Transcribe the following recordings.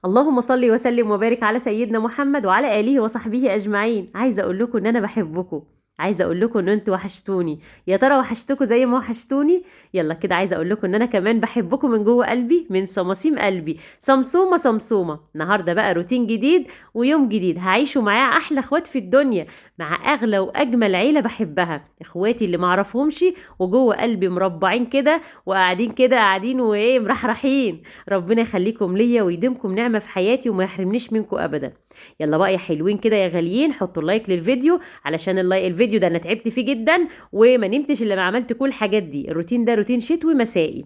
اللهم صل وسلم وبارك على سيدنا محمد وعلى آله وصحبه أجمعين. عايزة أقول لكم إن أنا بحبكم، عايزة أقول لكم إن أنتوا وحشتوني. يا ترى وحشتكم زي ما وحشتوني؟ يلا كده عايزة أقول لكم إن أنا كمان بحبكم من جوه قلبي، من صماصيم قلبي. صمصومة صمصومة. النهاردة بقى روتين جديد ويوم جديد هعيشه معاه أحلى إخوات في الدنيا، مع أغلى وأجمل عيلة بحبها، إخواتي اللي معرفهمش وجوه قلبي مربعين كده وقاعدين كده، قاعدين وإيه مرحرحين. ربنا يخليكم ليا ويديمكم نعمة في حياتي وما يحرمنيش منكم أبدا. يلا بقى يا حلوين كده يا غاليين، حطوا ال like للفيديو علشان ال like الفيديو ده انا تعبت فيه جدا وما نمتش الا ما عملت كل الحاجات دي. الروتين ده روتين شتوي مسائي.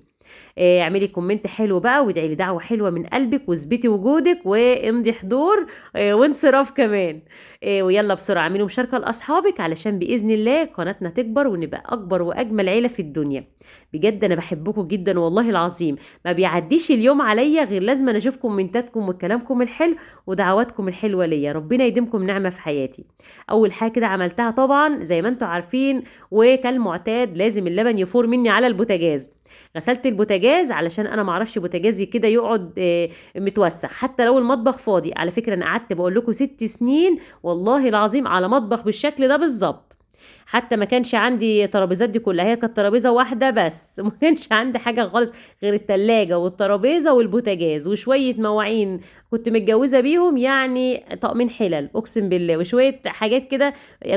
اعملي comment حلو بقى وادعي لي دعوه حلوة من قلبك، واثبتي وجودك وامضي حضور وانصراف كمان. ويلا بسرعة اعملوا مشاركة لاصحابك علشان باذن الله قناتنا تكبر ونبقى اكبر واجمل عيله في الدنيا. بجد انا بحبكم جدا والله العظيم، ما بيعديش اليوم عليا غير لازم انا اشوف كومنتاتكم وكلامكم الحلو ودعواتكم الحلوة ليا. ربنا يديمكم نعمه في حياتي. اول حاجة كده عملتها طبعا زي ما انتم عارفين وكالمعتاد لازم اللبن يفور مني على البوتاجاز. غسلت البوتاجاز علشان انا معرفش بوتاجازي كده يقعد متوسخ حتى لو المطبخ فاضي. على فكرة انا قعدت بقول لكم 6 سنين والله العظيم على مطبخ بالشكل ده بالظبط، حتى ما كانش عندي ترابيزات دي كلها، هي كانت ترابيزة واحدة بس، ما كانش عندي حاجة خالص غير التلاجة والترابيزه والبوتاجاز وشوية مواعين كنت متجوزة بيهم، يعني طقمين حلل اقسم بالله، وشوية حاجات كده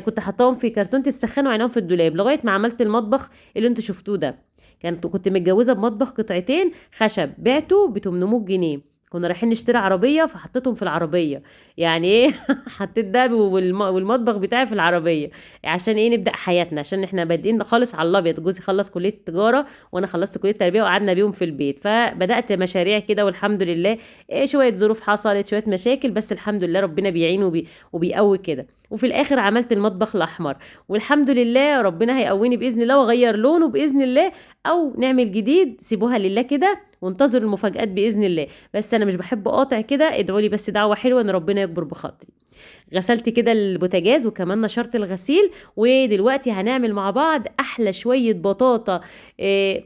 كنت حطاهم في كرتونة السخان وعيناهم في الدولاب لغاية ما عملت المطبخ اللي انتوا شفتوه ده. كنت متجوزة بمطبخ قطعتين خشب بعته ب 800 جنيه، كنا رايحين نشتري عربية فحطيتهم في العربية، يعني ايه حطيت ده والمطبخ بتاعي في العربية عشان ايه نبدا حياتنا، عشان احنا بادئين خالص على الابيض. جوزي خلص كليه التجارة وانا خلصت كليه التربية وقعدنا بيهم في البيت، فبدات مشاريع كده والحمد لله. إيه شوية ظروف حصلت شوية مشاكل، بس الحمد لله ربنا بيعين وبيقوي كده. وفي الاخر عملت المطبخ الاحمر والحمد لله ربنا هيقويني باذن الله واغير لونه باذن الله او نعمل جديد. سيبوها لله كده وانتظروا المفاجآت باذن الله. بس انا مش بحب اقاطع كده، ادعوا لي بس دعوه حلوة ان ربنا يكبر بخاطري. غسلت كده البوتاجاز وكمان نشرت الغسيل، ودلوقتي هنعمل مع بعض احلى شوية بطاطا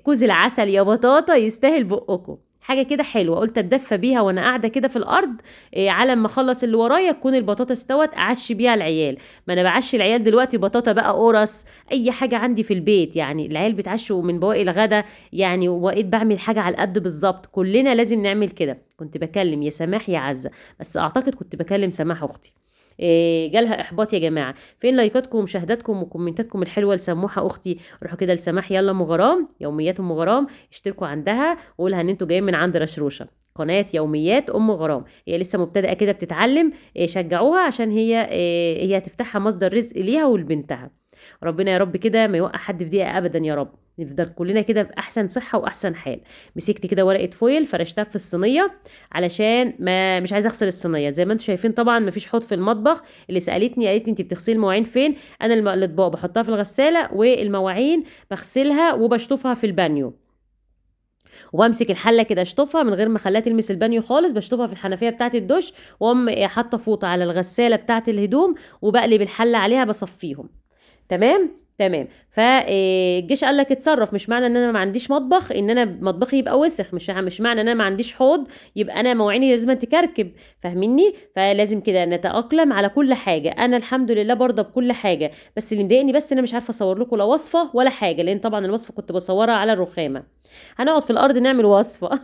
كوز العسل يا بطاطا يستاهل بقكم. حاجة كده حلوة قلت اتدفى بيها وانا قاعدة كده في الارض على ما اخلص اللي ورايا تكون البطاطا استوت، اعشي بيها العيال. ما انا بعشي العيال دلوقتي بطاطا بقى قرص اي حاجة عندي في البيت، يعني العيال بتعشوا من بواقي الغدا يعني، وبقيت بعمل حاجة على القد بالظبط. كلنا لازم نعمل كده. كنت بكلم يا سماح يا عزه، بس اعتقد كنت بكلم سماح اختي. جالها احباط يا جماعة. فين لايكاتكم ومشاهداتكم وكومنتاتكم الحلوة لسموحه اختي؟ روحوا كده لسماح يلا ام غرام، يوميات ام غرام، اشتركوا عندها وقولها ان انتوا جايين من عند رشروشه، قناة يوميات ام غرام. هي لسه مبتدئة كده بتتعلم، شجعوها عشان هي هي هتفتحها مصدر رزق ليها ولبنتها. ربنا يا رب كده ما يوقع حد في دقيقة ابدا يا رب، نفضل كلنا كده باحسن صحة واحسن حال. مسكت كده ورقة foil فرشتها في الصينية علشان ما مش عايزه اغسل الصينية. زي ما انتم شايفين طبعا مفيش حوض في المطبخ. اللي سالتني قالت لي انت بتغسلي المواعين فين؟ انا الاطباق بحطها في الغسالة والمواعين بغسلها وبشطفها في البانيو، وبمسك الحلة كده اشطفها من غير ما اخليها تلمس البانيو خالص، بشطفها في الحنفية بتاعه الدش، واقوم حاطه فوطه على الغسالة بتاعه الهدوم وبقلب الحلة عليها بصفيهم. تمام تمام. فالجيش قال لك اتصرف. مش معنى ان انا ما عنديش مطبخ ان انا مطبخي يبقى وسخ، مش معنى ان انا ما عنديش حوض يبقى انا مواعيني لازم تكركب، فاهميني؟ فلازم كده نتاقلم على كل حاجة. انا الحمد لله برضه بكل حاجة، بس اللي مضايقني بس انا مش عارفه اصور لكم لا وصفه ولا حاجة، لان طبعا الوصفة كنت بصورها على الرخامه. هنقعد في الارض نعمل وصفه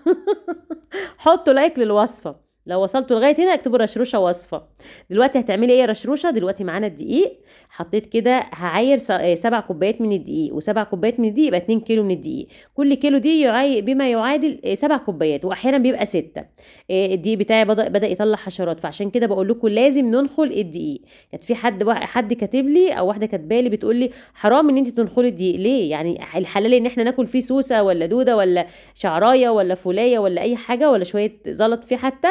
حطوا like للوصفه. لو وصلتوا لغاية هنا اكتبوا رشروشه وصفه. دلوقتي هتعملي ايه يا رشروشه؟ دلوقتي معانا الدقيق، حطيت كده هعاير 7 كوبايات من الدقيق، و7 كوبايات من الدقيق يبقى 2 كيلو من الدقيق. كل كيلو دي بما يعادل 7 كوبايات، واحيانا بيبقى 6. الدقيق بتاعي بدا يطلع حشرات، فعشان كده بقول لكم لازم ننخل الدقيق. كانت في حد كاتب لي او واحدة كاتبه لي بتقول لي حرام ان انت تنخلي الدقيق ليه؟ يعني الحلال ان احنا ناكل فيه سوسة ولا دوده ولا شعرايه ولا فولايه ولا اي حاجة ولا شوية زلط فيه حتى؟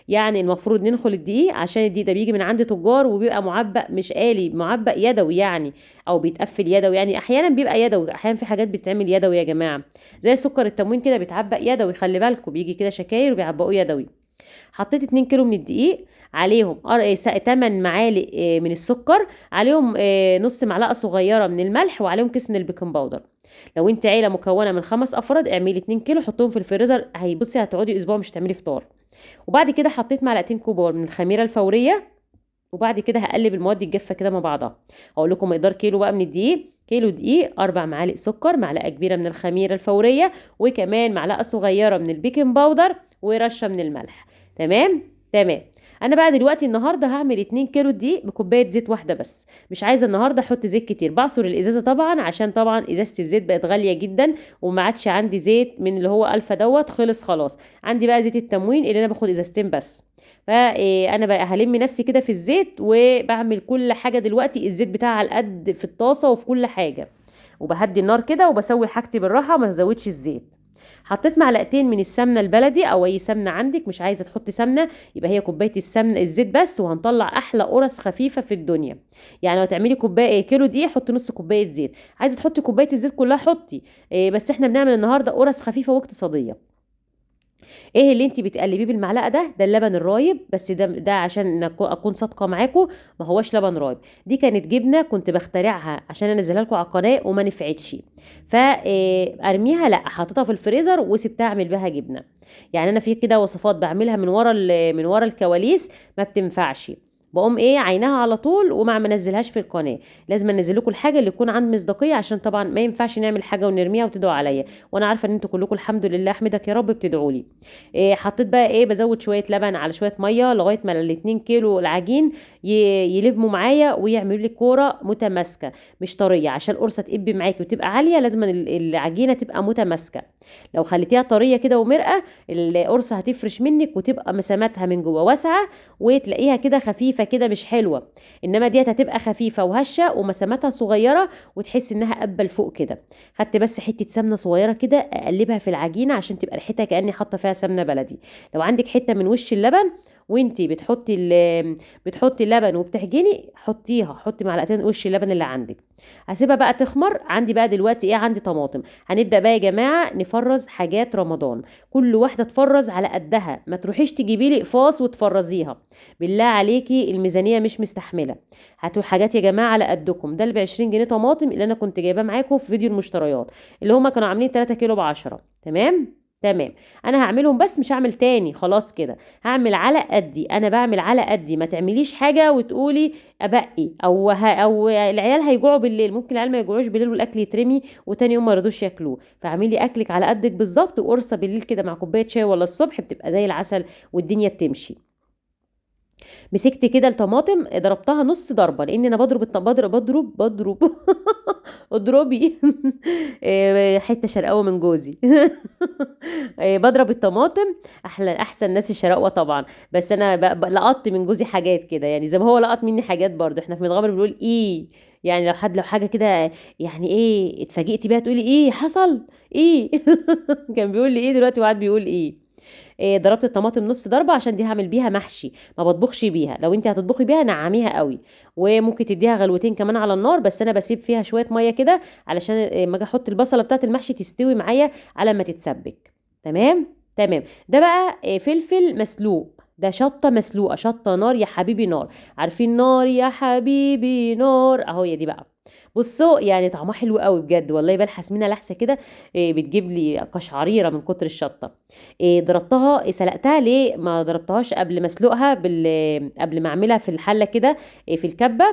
يعني المفروض ننخل الدقيق عشان الدقيق ده بيجي من عند تجار وبيبقى معبأ، مش آلي، معبأ يدوي يعني، او بيتقفل يدوي يعني. احيانا بيبقى يدوي، احيانا في حاجات بتتعمل يدوي يا جماعة، زي سكر التموين كده بيتعبأ يدوي، خلي بالكم بيجي كده شكاير وبيعبقوه يدوي. حطيت 2 كيلو من الدقيق، عليهم 8 معالق من السكر، عليهم نص معلقه صغيرة من الملح، وعليهم كيس من ال baking powder. لو انت عيله مكونة من 5 افراد اعملي 2 كيلو، حطهم في الفريزر، هيبصي هتقعدي اسبوع مش هتعملي فطار. وبعد كده حطيت معلقتين كبار من الخميره الفورية، وبعد كده هقلب المواد الجافه كده مع بعضها. هقول لكم مقدار كيلو بقى من الدقيق، كيلو دقيق، 4 معالق سكر، معلقه كبيرة من الخميره الفورية، وكمان معلقه صغيرة من ال baking powder، ورشه من الملح. تمام تمام. انا بقى دلوقتي النهارده هعمل 2 كيلو دقيق بكوبايه زيت واحدة بس، مش عايزه النهارده احط زيت كتير. بعصر الازازه طبعا، عشان طبعا ازازة الزيت بقت غالية جدا وما عادش عندي زيت من اللي هو الفا دوت، خلص خلاص. عندي بقى زيت التموين اللي انا باخد ازازتين بس. فانا بقى هلم نفسي كده في الزيت، وبعمل كل حاجة دلوقتي الزيت بتاعها على القد في الطاسه وفي كل حاجة، وبهدي النار كده وبسوي حاجتي بالراحة، ما ازودش الزيت. حطيت معلقتين من السمنة البلدي او اي سمنه عندك، مش عايزه تحطي سمنه يبقى هي كوباية السمنة الزيت بس، وهنطلع احلى قرص خفيفة في الدنيا. يعني لو تعملي كوباية كيلو دقيق حطي نص كوباية زيت، عايزه تحطي كوباية الزيت كلها حطي، بس احنا بنعمل النهارده قرص خفيفة واقتصادية. ايه اللي انت بتقلبيه بالمعلقه ده؟ ده اللبن الرايب، بس ده عشان اكون صادقة معاكم ما هوش لبن رايب، دي كانت جبنه كنت بخترعها عشان انزلها لكم على القناة وما نفعتش، فارميها لا، حطيتها في الفريزر وسبتها اعمل بها جبنه. يعني انا في كده وصفات بعملها من ورا الكواليس ما بتنفعش، بقوم ايه عينها على طول وما منزلهاش في القناة. لازم انزل لكم الحاجة اللي تكون عند مصداقية، عشان طبعا ما ينفعش نعمل حاجة ونرميها وتدعوا عليا، وانا عارفه ان انتوا كلكم الحمد لله احمدك يا رب بتدعوا لي. إيه حطيت بقى ايه، بزود شوية لبن على شوية مية لغاية ما ال2 كيلو العجين يلموا معايا ويعملوا لي كورة متماسكة مش طرية، عشان القرصه تقب معاكي وتبقى عالية لازم العجينة تبقى متماسكة. لو خليتيها طرية كده ومرقه القرصه هتفرش منك وتبقى مساماتها من جوه واسعة وتلاقيها كده خفيفة كده مش حلوة، انما ديت هتبقى خفيفة وهشه ومساماتها صغيرة وتحس انها قبل فوق كده. خدت بس حتة سمنه صغيرة كده اقلبها في العجينة عشان تبقى ريحتها كاني حاطه فيها سمنه بلدي. لو عندك حتة من وش اللبن وانتي بتحطي اللبن وبتعجني حطيها، حطي معلقتين وش اللبن اللي عندك. هسيبها بقى تخمر. عندي بقى دلوقتي ايه، عندي طماطم. هنبدا بقى يا جماعة نفرز حاجات رمضان، كل واحدة تفرز على قدها، ما تروحيش تجيبي لي اقفاص وتفرزيها بالله عليكي، الميزانية مش مستحمله. هاتوا حاجات يا جماعة على قدكم. ده اللي ب 20 جنيه طماطم اللي انا كنت جايباه معاكم في فيديو المشتريات، اللي هما كانوا عاملين 3 كيلو ب10. تمام تمام. انا هعملهم بس مش هعمل تاني خلاص كده، هعمل على قدي، انا بعمل على قدي. ما تعمليش حاجة وتقولي ابقي او العيال هيجوعوا بالليل، ممكن العيال ما يجوعوش بالليل والاكل يترمي وتاني يوم ما يرضوش ياكلوه. فاعملي اكلك على قدك بالظبط، وقرصه بالليل كده مع كوباية شاي ولا الصبح بتبقى زي العسل والدنيا بتمشي. مسكت كده الطماطم ضربتها نص ضربه، لان انا بضرب بضرب بضرب اضربي حتة شرقاوه من جوزي بضرب الطماطم، احلى احسن ناس الشرقاوه طبعا، بس انا لقطت من جوزي حاجات كده، يعني زي ما هو لقط مني حاجات برضو. احنا في متغمر بنقول ايه، يعني لو حد لو حاجة كده يعني ايه اتفاجئتي بيها تقولي ايه حصل ايه كان بيقول لي ايه دلوقتي وقعد بيقول ايه. ضربت الطماطم نص ضربه عشان دي هعمل بيها محشي، ما بطبخش بيها. لو انت هتطبخي بيها نعميها قوي، وممكن تديها غلوتين كمان على النار، بس انا بسيب فيها شوية مية كده علشان ما اجي احط البصله بتاعت المحشي تستوي معايا على ما تتسبك. تمام تمام. ده بقى فلفل مسلوق، ده شطه مسلوقة، شطه نار يا حبيبي نار، عارفين نار يا حبيبي نار اهو يا دي بقى. بصوا يعني طعمها حلو قوي بجد والله، بلحس منها لحسة كده، بتجيب لي قشعريره من كتر الشطه. ضربتها سلقتها ليه ما ضربتهاش قبل ما اسلقها قبل ما اعملها في الحلة كده في الكبه،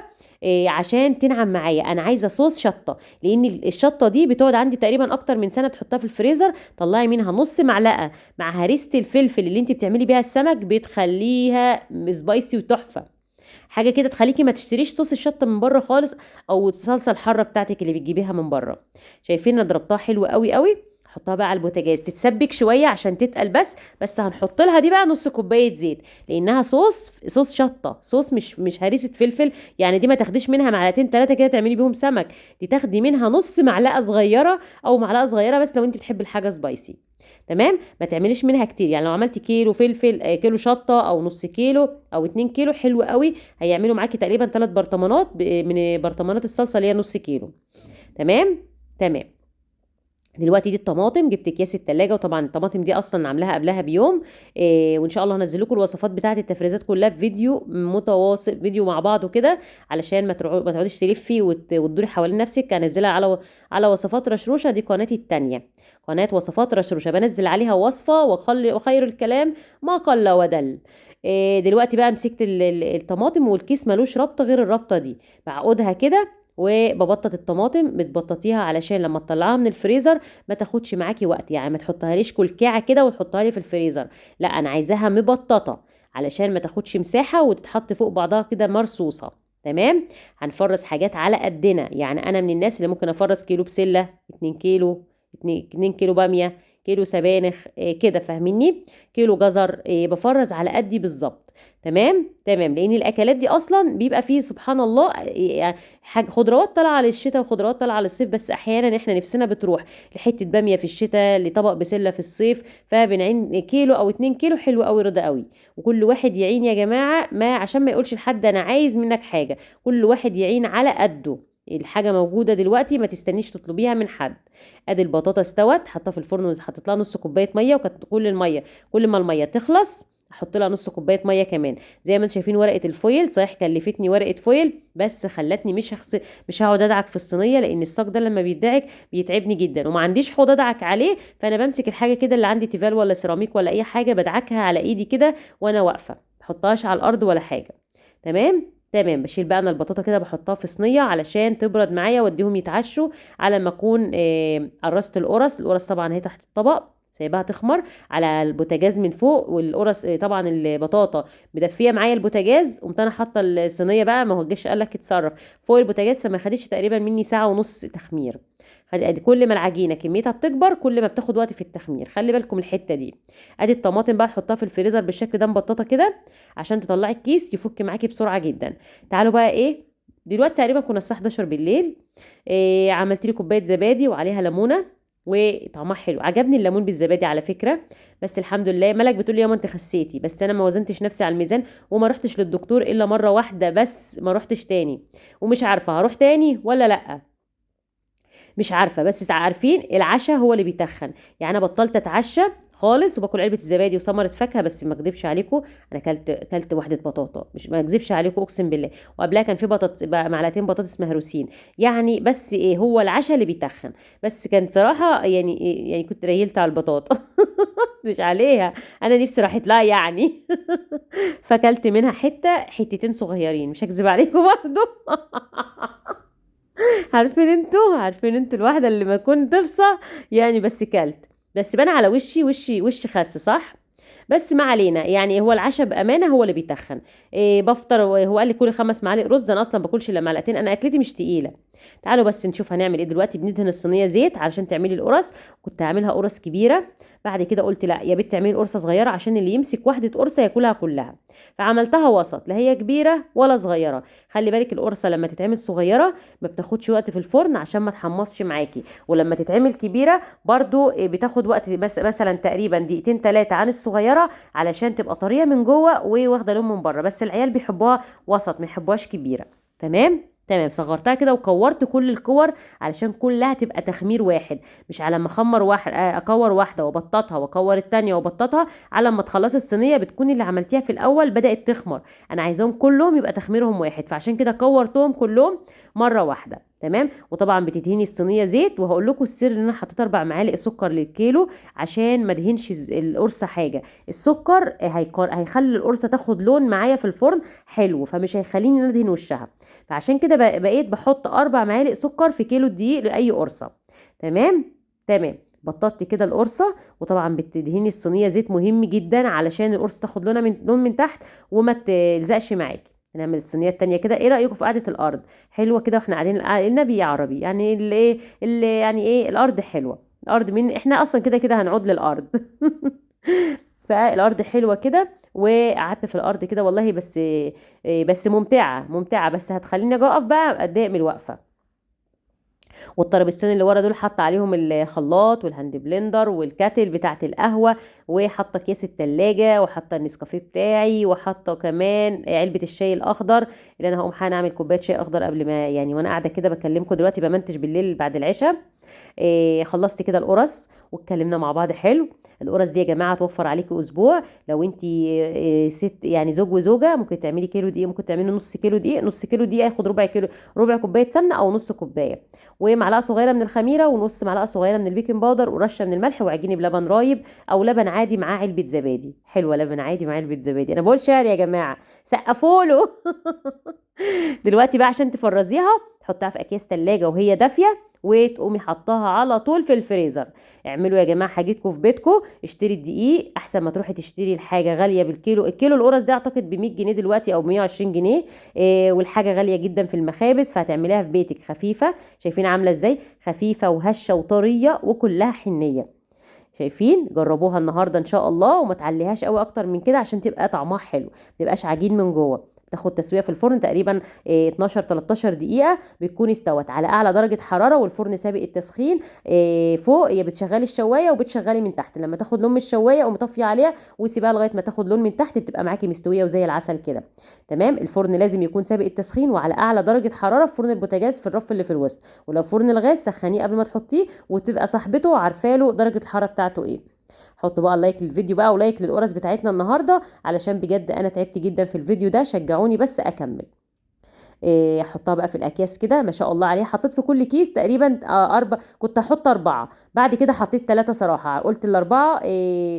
عشان تنعم معايا. انا عايزه صوص شطه، لان الشطه دي بتقعد عندي تقريبا اكتر من سنة، بتحطها في الفريزر طلعي منها نص معلقه مع هريسه الفلفل اللي انت بتعملي بيها السمك، بتخليها spicy وتحفه. حاجة كده تخليكي ما تشتريش صوص الشطه من بره خالص، او الصلصه الحارة بتاعتك اللي بتجيبيها من بره. شايفين انا ضربتها حلو قوي قوي. حطها بقى على البوتاجاز تتسبك شوية عشان تتقل بس هنحط لها دي بقى نص كوباية زيت، لانها صوص شطه، صوص مش هريسه فلفل. يعني دي ما تاخديش منها معلقتين ثلاثة كده تعملي بيهم سمك، دي تاخدي منها نص معلقه صغيرة او معلقه صغيرة بس لو انت بتحبي الحاجة spicy. تمام، ما تعمليش منها كتير. يعني لو عملتي كيلو فلفل، كيلو شطه او نص كيلو او 2 كيلو حلو قوي، هيعملوا معاكي تقريبا 3 برطمانات من برطمانات الصلصه اللي هي نص كيلو. تمام تمام. دلوقتي دي الطماطم، جبت اكياس التلاجة، وطبعا الطماطم دي اصلا عاملاها قبلها بيوم، وان شاء الله هنزل لكم الوصفات بتاعه التفريزات كلها في فيديو متواصل، فيديو مع بعض وكده، علشان ما تقعديش تلفي وتدوري حوالين نفسك. هنزلها على وصفات رشروشه، دي قناتي الثانية، قناة وصفات رشروشه، بنزل عليها وصفه وخير الكلام ما قل ودل. دلوقتي بقى مسكت الطماطم، والكيس ملوش رابطه غير الرابطة دي، بعقدها كده وببطط الطماطم. بتبططيها علشان لما تطلعيها من الفريزر ما تاخدش معاكي وقت، يعني ما تحطهاليش كلكعه كده وتحطها لي في الفريزر، لا انا عايزاها مبططه علشان ما تاخدش مساحة وتتحط فوق بعضها كده مرصوصه. تمام. هنفرز حاجات على قدنا، يعني انا من الناس اللي ممكن افرز كيلو بسلة، 2 كيلو، 2 كيلو باميه، كيلو سبانخ، كده فاهميني، كيلو جزر، بفرز على قدي بالظبط. تمام تمام، لان الاكلات دي اصلا بيبقى فيه سبحان الله حاجة خضروات طالعه للشتاء وخضروات طالعه للصيف، بس احيانا احنا نفسنا بتروح لحته باميه في الشتاء، لطبق بسلة في الصيف، فبنعين كيلو او 2 كيلو حلو قوي، رضا قوي. وكل واحد يعين يا جماعة، ما عشان ما يقولش لحد انا عايز منك حاجة، كل واحد يعين على قده. الحاجة موجودة دلوقتي، ما تستنيش تطلبيها من حد. ادي البطاطا استوت، حطها في الفرن وحطيت لها نص كوباية مية، وكانت كل ما المية تخلص احط لها نص كوباية مية كمان. زي ما انتم شايفين ورقة ال foil، صحيح كلفتني ورقة foil، بس خلتني مش هقعد ادعك في الصينية، لان الصاج ده لما بيدعك بيتعبني جدا، وما عنديش حوض ادعك عليه، فانا بمسك الحاجة كده اللي عندي تيفال ولا سيراميك ولا اي حاجة، بدعكها على ايدي كده وانا واقفة، ما احطهاش على الارض ولا حاجة. تمام تمام. بشيل بقى انا البطاطا كده بحطها في صينية علشان تبرد معايا، واديهم يتعشوا على ما اكون قرصت القرص. القرص طبعا هي تحت الطبق، سايباها تخمر على البوتاجاز من فوق، والقرص طبعا البطاطا مدفيه معايا البوتاجاز، قمت انا حاطه الصينية بقى، ما هو الجيش قال لك اتصرف فوق البوتاجاز، فما خدتش تقريبا مني ساعة ونص تخمير. كل ما العجينة كميتها بتكبر كل ما بتاخد وقت في التخمير، خلي بالكم الحتة دي. ادي الطماطم بقى تحطها في الفريزر بالشكل ده مبططه كده عشان تطلعي الكيس يفك معاكي بسرعة جدا. تعالوا بقى ايه دلوقتي تقريبا كنا الساعة 11 بالليل، عملت لي كوباية زبادي وعليها ليمونه وطعمها حلو، عجبني الليمون بالزبادي على فكرة. بس الحمد لله ملك بتقول لي ياما انت خسيتي، بس انا ما وزنتش نفسي على الميزان وما رحتش للدكتور الا مرة واحدة بس، ما رحتش تاني، ومش عارفه هروح تاني ولا لا، مش عارفه. بس عارفين العشاء هو اللي بيتخن، يعني انا بطلت اتعشى خالص وباكل علبة الزبادي وثمره فاكهة، بس ما اكذبش عليكم انا كلت واحدة بطاطا، مش ما اكذبش عليكم اقسم بالله، وقبلها كان في بطاطس معلقتين بطاطس مهروسين يعني. بس ايه هو العشاء اللي بيتخن، بس كان صراحة يعني كنت ريلت على البطاطا مش عليها، انا نفسي راحت لها يعني فكلت منها حتتين صغيرين، مش هكذب عليكم برضو عارفين انتوا الواحدة اللي ما كنت تفصى يعني، بس كلت، بس بان على وشي وشي خس صح، بس ما علينا. يعني هو العشاء بامانه هو اللي بيتخن. بفطر، هو قال لي كل 5 معالق رز، انا اصلا باكلش الا معلقتين، انا اكلتي مش تقيلة. تعالوا بس نشوف هنعمل ايه دلوقتي. بندهن الصينية زيت علشان تعملي القرص، كنت هعملها قرص كبيرة، بعد كده قلت لا يا بنت اعملي قرصة صغيرة عشان اللي يمسك واحدة قرصة ياكلها كلها، فعملتها وسط، لا هي كبيرة ولا صغيرة. خلي بالك القرصه لما تتعمل صغيرة ما بتاخدش وقت في الفرن عشان ما تحمصش معاكي، ولما تتعمل كبيرة برضو بتاخد وقت، بس مثلا تقريبا دقيقتين 3 عن الصغيرة علشان تبقى طرية من جوه وواخده لون من بره، بس العيال بيحبوها وسط ما يحبوهاش كبيرة. تمام تمام. صغرتها كده وكورت كل الكور علشان كلها تبقى تخمير واحد، مش على ما اخمر واحد اكور واحدة وابططها واكور التانية وابططها، على ما تخلصي الصينية بتكون اللي عملتيها في الاول بدات تخمر. انا عايزاهم كلهم يبقى تخميرهم واحد، فعشان كده كورتهم كلهم مرة واحدة. تمام. وطبعا بتدهني الصينية زيت، وهقول لكم السر ان انا حطيت 4 معالق سكر للكيلو عشان ما ادهنش القرصه حاجة. السكر هيخلي القرصه تاخد لون معايا في الفرن حلو، فمش هيخليني ادهن وشها، فعشان كده بقيت بحط 4 معالق سكر في كيلو الدقيق لاي قرصة. تمام تمام. بططت كده القرصه، وطبعا بتدهني الصينية زيت مهم جدا علشان القرصه تاخد لونها من لون من تحت وما تلزقش معاكي. نعمل الصينية التانية كده. ايه رايكم في قعدة الارض؟ حلوة كده واحنا قاعدين النبي عربي يعني، اللي ايه يعني ايه الارض حلوة، الارض من احنا اصلا كده كده هنعود للارض فالارض حلوة كده، وقعدت في الارض كده والله، بس ممتعة ممتعة، بس هتخليني اجي اقف بقى اتضايق من الوقفة. والترابيزتين اللي ورا دول حاطه عليهم الخلاط وال hand blender وال kettle بتاعه القهوة، وحاطه اكياس التلاجة، وحاطه النسكافيه بتاعي، وحاطه كمان علبة الشاي الاخضر اللي انا هقوم حالا اعمل كوباية شاي اخضر قبل ما يعني، وانا قاعدة كده بكلمكم دلوقتي بمنتج بالليل بعد العشاء. خلصت كده القرص واتكلمنا مع بعض. حلو. القرص دي يا جماعة توفر عليكي اسبوع. لو انت ست يعني زوج وزوجه، ممكن تعملي كيلو دقيق، ممكن تعملي نص كيلو دقيق. نص كيلو دقيق ياخد ربع كيلو، ربع كوباية سمنه او نص كوباية، ومعلقة صغيرة من الخميره، ونص معلقه صغيرة من ال baking powder، ورشه من الملح، وعجيني بلبن رايب او لبن عادي معاه علبة زبادي. حلوة لبن عادي مع علبة زبادي. انا بقول شعر يا جماعة، سقفوا له. دلوقتي بقى عشان تفرزيها تحطها في اكياس تلاجة وهي دافيه، وتقومي حطاها على طول في الفريزر. اعملوا يا جماعة حاجتكم في بيتكم، اشتري الدقيق احسن ما تروحي تشتري الحاجة غالية بالكيلو. الكيلو القرص ده اعتقد ب 100 جنيه دلوقتي او 120 جنيه، والحاجة غالية جدا في المخابز، فهتعمليها في بيتك خفيفة. شايفين عامله ازاي؟ خفيفة وهشه وطريه وكلها حنيه. شايفين؟ جربوها النهارده ان شاء الله، وما تعليهاش قوي اكتر من كده عشان تبقى طعمها حلو، ما تبقاش عجين من جوه. تاخد تسويه في الفرن تقريبا 12 13 دقيقة، بتكون استوت على اعلى درجه حرارة، والفرن سابق التسخين فوق. يا بتشغلي الشوايه وبتشغلي من تحت، لما تاخد لون من الشوايه قومي طافية عليها وسيبها لغاية ما تاخد لون من تحت، بتبقى معاكي مستوية وزي العسل كده. تمام. الفرن لازم يكون سابق التسخين وعلى اعلى درجه حرارة في فرن البوتاجاز في الرف اللي في الوسط، ولو فرن الغاز سخنيه قبل ما تحطيه، وتبقى صاحبته عارفه له درجه الحرارة بتاعته ايه. حطوا بقى like للفيديو بقى و like للقرص بتاعتنا النهارده، علشان بجد انا تعبت جدا في الفيديو ده، شجعوني بس اكمل. احطها بقى في الاكياس كده ما شاء الله عليها. حطيت في كل كيس تقريبا 4، كنت هحط 4، بعد كده حطيت 3 صراحة. قلت ال4،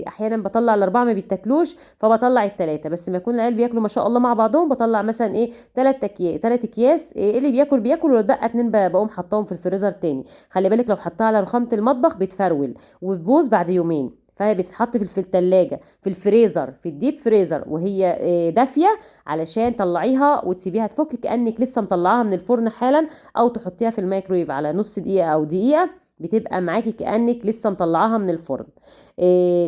احيانا بطلع ال4 ما بيتاكلوش، فبطلع ال3، بس ما يكون العيال بياكلوا ما شاء الله مع بعضهم بطلع مثلا 3 اكياس، اللي بياكل بياكل، والبقى 2 بقوم حطاهم في الفريزر تاني. خلي بالك لو حطها على رخامه المطبخ بتفرول وبتبوظ بعد يومين، فهي بتتحط في التلاجة في الفريزر في ال deep freezer وهي دافية، علشان تطلعيها وتسيبيها تفك كأنك لسه مطلعاها من الفرن حالا، او تحطيها في الميكرويف على نص دقيقة او دقيقة، بتبقى معاكي كأنك لسه مطلعاها من الفرن.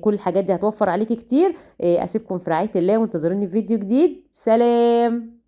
كل الحاجات دي هتوفر عليكي كتير. اسيبكم في رعاية الله وانتظروني في فيديو جديد. سلام.